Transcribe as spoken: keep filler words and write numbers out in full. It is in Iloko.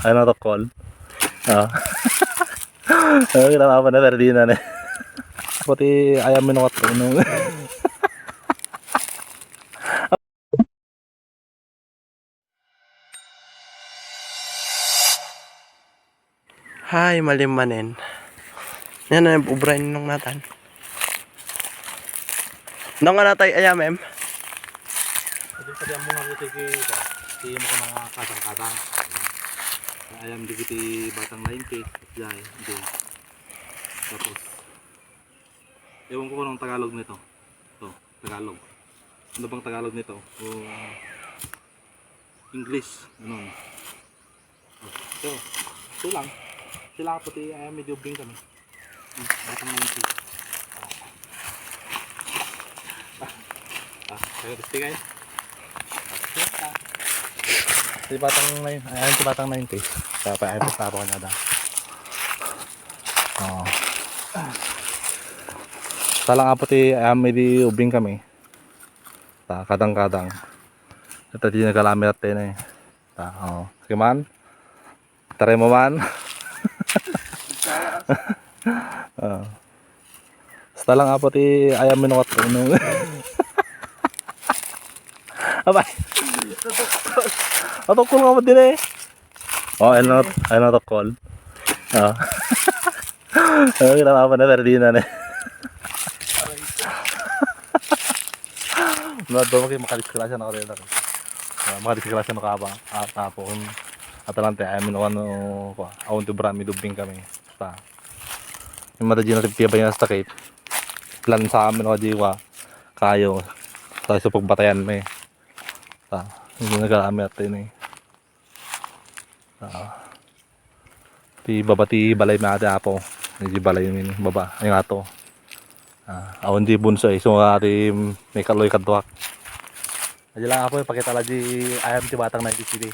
Ay, natukkol. Ah. Ay, kinamapa na, pero di na, ne. Pati ayam minukat ko, no? Hay, malim manen. Yan ang ubray ni Nong Nathan. Nong, ano tayo, ayam, em? Pwede, pwede mo nga dito kay, ito, ito yung mga kadang-kadang. Ayam, di kita batang ninety, jay, din. Tapos, ewan ko kung anong Tagalog nito. Ito, Tagalog. Ano bang Tagalog nito? O English? Ano? Ito. Ito lang. Ito lang, pati, ah, medyo ubing kami. Hmm, batang ninety. Ah, ah, kayo, gusto, guys. Si batang nine, ayan, si batang ninety. Kaya pa, ay, pa, pa, pa, pa, Oo. Salang apo ti, ah, may di ubing kami. Ta, kadang-kadang. Ito di nagalamit at tayo na eh. Ta, oh. Sige man. Taray mo man. Oh. Basta lang apo ti ayam minukat ko, no? Abay. Natukkol nga mo din eh. Oh, ayun na, ayun na, tukkol. Ah. Ay, kinamapa na, pero di na, ne. No, do maki makadisgrasya na ko rin. Ah, makadisgrasya na ka ba? Ah, tapon. At lang te, I mean, ano, ko, awan to brami dubing kami. Ta. Yung mata di na rin piyabay na sa takip. Plan sa amin, o, di wa. Kayo. Tayo sa pagbatayan, may. Ta. Hindi nag-aami at yun, eh. Ah. Ti baba ti balay mi adi, apo. Ti balay mi baba. Ay, nga to. Ah, awan di bunso, eh. So, nga ti may kaloy kaduak. Adi lang, apo, ipakita la di ayam ti batang na iti sili.